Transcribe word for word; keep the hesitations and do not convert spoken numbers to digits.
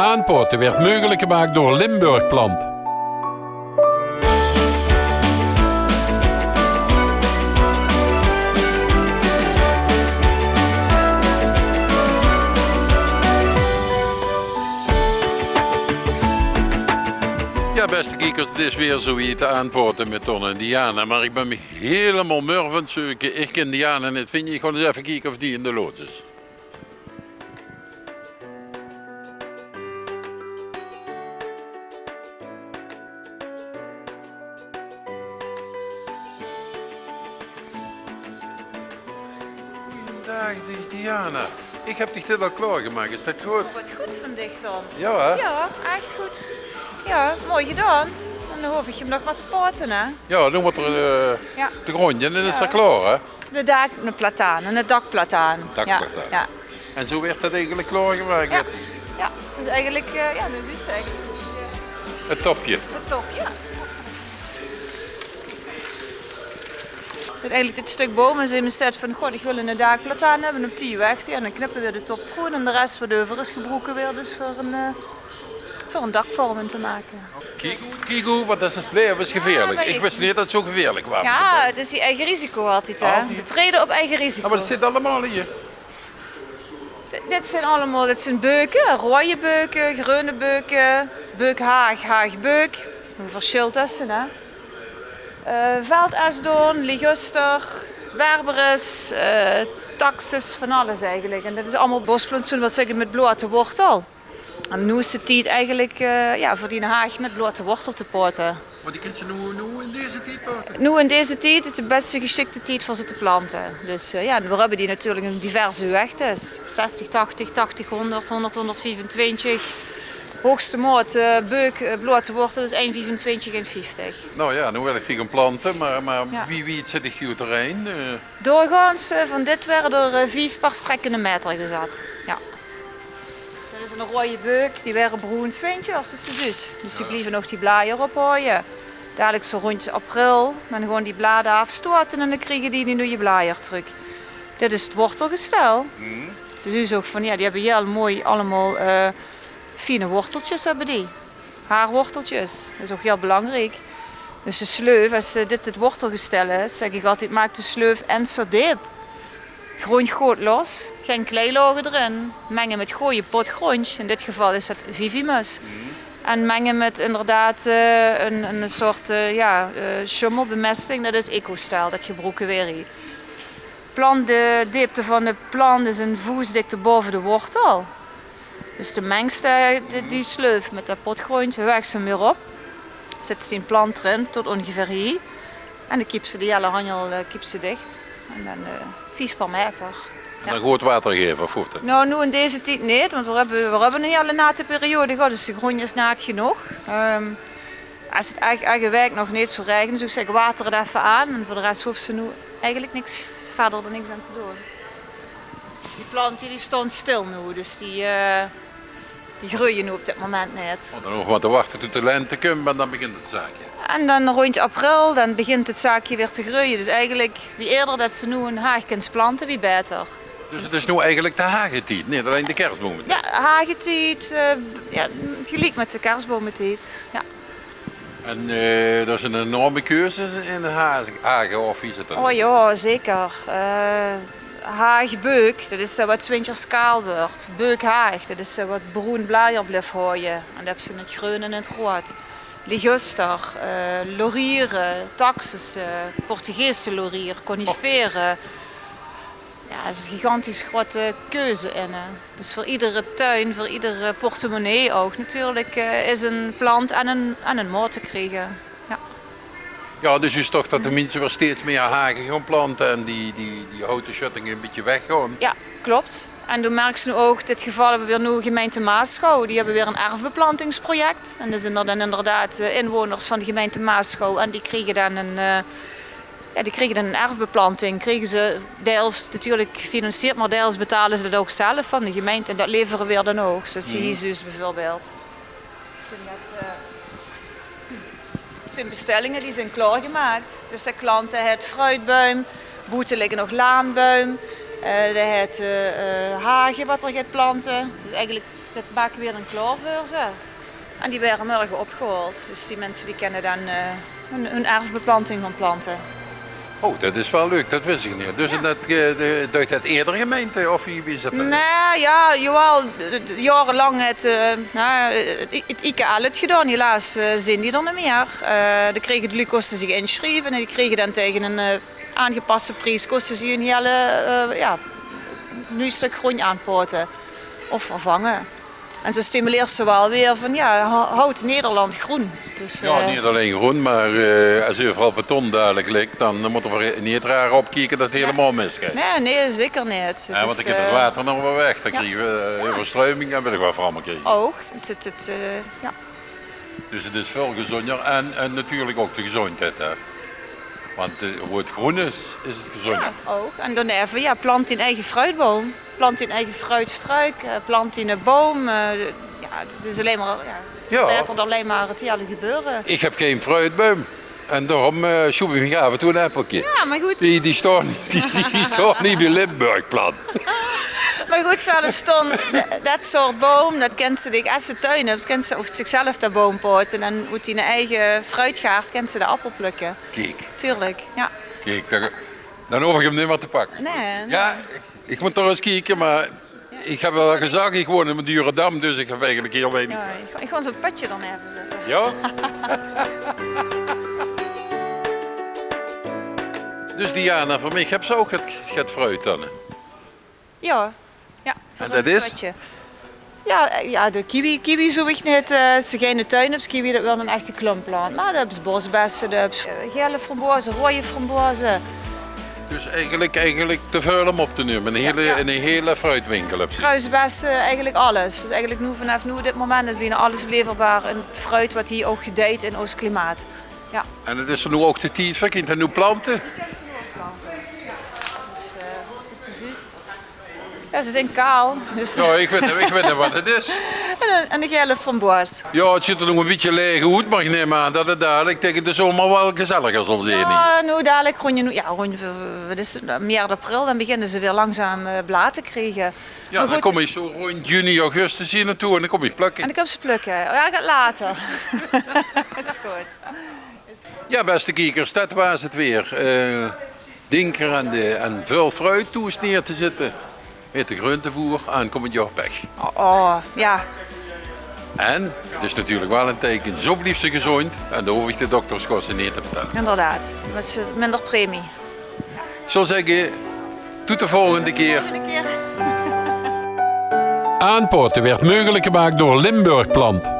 Aanpaote weurt meugelik gemaak door Limburg Plant. Jao, bèste kiekers, 't is weer zoe wied, Aanpaote mit Ton en Diana. Mer ich bön mich hielemaol murf aan 't zeuke. Ich kin Diana neet vinje. Ich gaon ins effe kieke of die in de loods is. Goojendaag, Di-, Diana. Ich höb dich dit al klaorgemaak. Is det good? Oh, waat good van dich, Ton. Jao, hè? Jao, ech good. Jao, mooi gedaon. Dan hoof ich 'm nog mer te paote, hè? Jao, dan mót 'r, eh, de gróndj in en dan is 'r klaor, hè? De daak-, de plataan, 'ne dakplataan. Dakplataan. Jao, jao. En zoe weurt det eigelik klaorgemaak, hè? Jao, det is eigelik, eh, jao, det is eigelik 't topje. 't Topje. Det eigelik dit stök boum is in bezit van: "God, ich wil 'ne daakplataan höbbe op die weg." Jao, dan knippe v'r de top d'roet en de res waat euver is, gebroeke v'r dus veur 'n, eh, veur 'n dakvorming te make. Kiek, kiek, waat is 't laeve, is gevieërlik. Ich wis neet det 't zoe gevieërlik waas. Jao, 't is dien eige risico altied, hè? Altied. Betraeje op eige risico. Jao, mer det zit allemaol hie. Dit, dit zeen allemaol, dit zeen beuke, roeje beuke, greune beuke, beukhaag, haagbeuk. Versjil tösse, hè. Eh, veldesdoorn, liguster, berberis, eh, taxus, van alles eigelik. En det is allemaol bosplantsoen, waat zègke, mit blote wortel. En noe is de tied eigelik, eh, jao, veur die haag mit blote wortel te paote. Mer die kins se noe, noe in deze tied paote? Noe in deze tied is de bèste gesjikte tied veur ze te plante. Dus, eh, jao, en v'r höbbe die natuurlik in diverse huegtes. Zestig, tachtig, tachtig, hóngerd, hóngerd, hóngerdviefentwintig. Hoogste maot, eh, beuk, eh, blote wortel is ein viefentwintig, ein vieftig. Noe jao, noe wil ich die gaon plante, mer, mer wie wied zit ich hie doorhaer? Eh, Doorgaons, eh, van dit waere d'r, eh, vief per strekkende maeter gezat. Jao. Dus det is 'ne roeje beuk, die waere broen 's wintjers, es se zuus. Dus die blieve nog die blajer ophaoje. Dalik zoe róndj april, dan gewoon die blade aafstote en dan kriege die die nuuje blajer trök. Dit is 't wortelgestel. Dus zuus ouch van, jao, die höbbe hiel mooi allemaol, eh, fiene worteltjes höbbe die. Haarworteltjes, det is ouch hiel belangriek. Dus de sleuf, es, eh, dit 't wortelgestel is, zègk ich altied: maak de sleuf ens zoe deep. Gróndj good los, gein kleilaoge d'rin. Meng 'm mit gooj potgróndj, in dit geval is det Vivimus. En meng 'm mit inderdaad, eh, ein, ein soort, eh, jao, eh, sjummelbemesting, det is Ecostal, det gebroeke v'r hie. Plant de deepte van de plant is ein voesdikte baove de wortel. Dus de mengs de, die, die sleuf mit det potgróndj, huueg ze 'm weer op. Zits se die plant d'rin tot óngeveer hie. En dan kieps se de hiel hanjel, eh, kieps se dich. En dan, eh, vief per maeter. En dan good water gaeve, of hoof det? Noe, noe in deze tied neet, want v'r höbbe, v'r höbbe 'n hiel nate periode gehad, dus de gróndj is naat genóg. Ehm, Es 't ech, ech 'n waek nog neet zoe raegent, zów ich zègke, water 't effe aan. En veur de res hoofs se noe eigelik niks, wiejer d'r niks aan te doon. Die plante, die staon stil noe, dus die, eh, die greuje noe op dit moment neet. Oh, dan hoof mer te wachte tot de lente kump en dan begint 't zaakje. En dan róndj april, dan begint 't zaakje weer te greuje. Dus eigelik, wie eerder det se noe 'n haag kins plante, wie baeter. Dus 't is noe eigelik de hagetied, neet allein de kersboumetied? Jao, hagetied, eh, jao, geliek mit de kersboumetied. Jao. En, eh, det is 'n enorme keuze in de ha-, hage, of wie is 't dan? Oh jao, zeker. Eh, haagbeuk, det is, eh, waat 's wintjers kaal weurt. Beukhaag, det is, eh, waat broen blajer blief haoje. En dan höbs se 't greun en 't roead. Liguster, eh, lauriere, taxusse, Portugese laurier, conifere. Jao, 't is 'n gigantisch groete keuze in, hè. Dus veur iedere tuin, veur iedere portemonnee ouch natuurlik, eh, is 'n plant aan 'n, aan 'n maot te kriege. Jao. Jao, dus is toch det de minse weer steeds mieë hage gaon plante en die, die, die houte sjöttinge 'n bietje weggaon. Jao, klop. En doe merks noe ouch, in dit geval höbbe v'r noe gemeinte Maasgouw, die höbbe weer 'n erfbeplantingsproject. En det zeen dan inderdaad, eh, inwoners van de gemeinte Maasgouw en die kriege dan 'n, eh, Jao, die kriege 'n erfbeplanting. Kriege ze deils natuurlik gefinancierd, mer deils betale ze det ouch zelf van de gemeinte. En det levere veer dan ouch. Zoeas hie dus bieveurbeeld. Zeen det, eh, zeen bestellinge die zeen klaorgemaak. Dus de klant, dae haet fruitbuim, boete ligke nog laanbuim, eh, dae haet, eh, eh, hage waat 'r geit plante. Dus eigelik Det make weer dan klaor veur ze. En die waere mörge opgehaold. Dus die minse die kinne dan eh, hun, hun erfbeplanting gaon plante. Oh, det is waal leuk, det wis ich neet. Dus en det, eh, de, duit det eder gemeinte, of wie, wie zit det? Nae, jao, jawaal, de- de- jaorelang het, eh, nou, het, het I K L het gedaon. Helaas eh, zeen die d'r neet mier. Eh, die krege de luuj, kóste zich insjrieve en die krege dan taenge ein eh, aangepaste pries, kóste ze ein hiel eh, jao, nuuj stök gróndj aanpaote of vervange. En ze stimuleert ze waal weer van, jao, ho- houd Nederland groen. Dus, Jao, eh, neet allein groen, mer eh, es euveral beton dalik ligk, dan mótte v'r neet raar opkieke det het hielemaol misgeit. Nae, nae, zeker neet. Jao, want dan geit het water nog waal weg. Dan kriege v'r eh, euverstruiming en weit ich waat v'r allemaol kriege. Ouch. Het, het, het, eh, jao. Dus het is väöl gezónjer en, en natuurlik ouch de gezóndjheid, hè. Want eh, wo het groen is, is het gezónjer. Jao, ouch. En daoneve, jao, plant dien eige fruitboum. Plant dien eige fruitstruik, eh, plant dien boum. Eh, jao, het is allein mer, jao, Jao. Verbetert allein mer het hiele gebeure. Ich höb gein fruitboum. En daorum eh, sjoep ich mich aaf en toe ein appelke. Jao, mer good. Die, die staon, die, die staon neet bie Limburg plant. Mer good, zelfs dan, de- det soort boum, det kins se dich, es se tuin höbs, kins se ouch zichzelf de boum paote en oet dien eige fruitgaard kins se de appel plökke. Kiek. Tuurlik, jao. Kiek, dan, dan hoof ich 'm neet mier te pakke. Nae, nae. Jao, ich mót toch ins kieke, mer ich höb waal gezag, ich woon in Madurodam, dus ich höb eigelik hiel weinig. Jao, ich, ich gaon zo'n pötje dan effe zitte. Jao? Dus Diana, veur mich höbs se ouch get, get fruit dan, hè? Jao. Jao, en det is? Jao, eh, jao, de kiwi, kiwi zów ich neet, eh, es se geine tuin höbs, kiwi, det wuuert ein echte klumplant. Mer det höbs bosbesse, det höbs eh, gele framboze, roeje framboze. Dus eigelik, eigelik te väöl óm op te numme. Ein hiele, ein hiele fruitwinkel höbs se. Kruusbesse, eigelik alles. Dus eigelik noe, vanaaf noe, dit moment, is bienao alles leverbaar in fruit waat hie ouch gedijt in ós klimaat. Jao. En het is d'r noe ouch de tied veur, kint geer noe plante? Dus, eh, dus Jao, ze zeen kaal. Dus Jao, ich weit, ich weit neet waat het is. En ein, en ein gele framboos. Jao, het zuut d'r nog ein bietje laeg oet, mer ich num aan det het dalik taenge de zomer waal gezelliger zal zeen. Jao, noe dalik róndj, noe, jao, róndj, eh, het is middel april, dan beginne ze weer langzaam eh, blaad te kriege. Jao, mer dan good, kóm ich zo róndj juni, augustus hie nao toe en dan kóm ich plökke. En dan kums se plökke. Jao, ich gaon later. Is good. Jao, bèste kiekers, det waas het weer. Eh, dink d'raan de, en väöl fruit thoes neer te zitte. Mit de greuntevoer aankómmend jaor pech. Oh, oh, jao. En het is natuurlik waal ein teike, zo blief ze gezóndj en dan hoof ich de dokterskóste neet te betale. Inderdaad, mit z'n minder premie. Ich zou zègke, tot de volgende kier. Volgende kier. Aanpaote waert meugelik gemaak door Limburg Plant.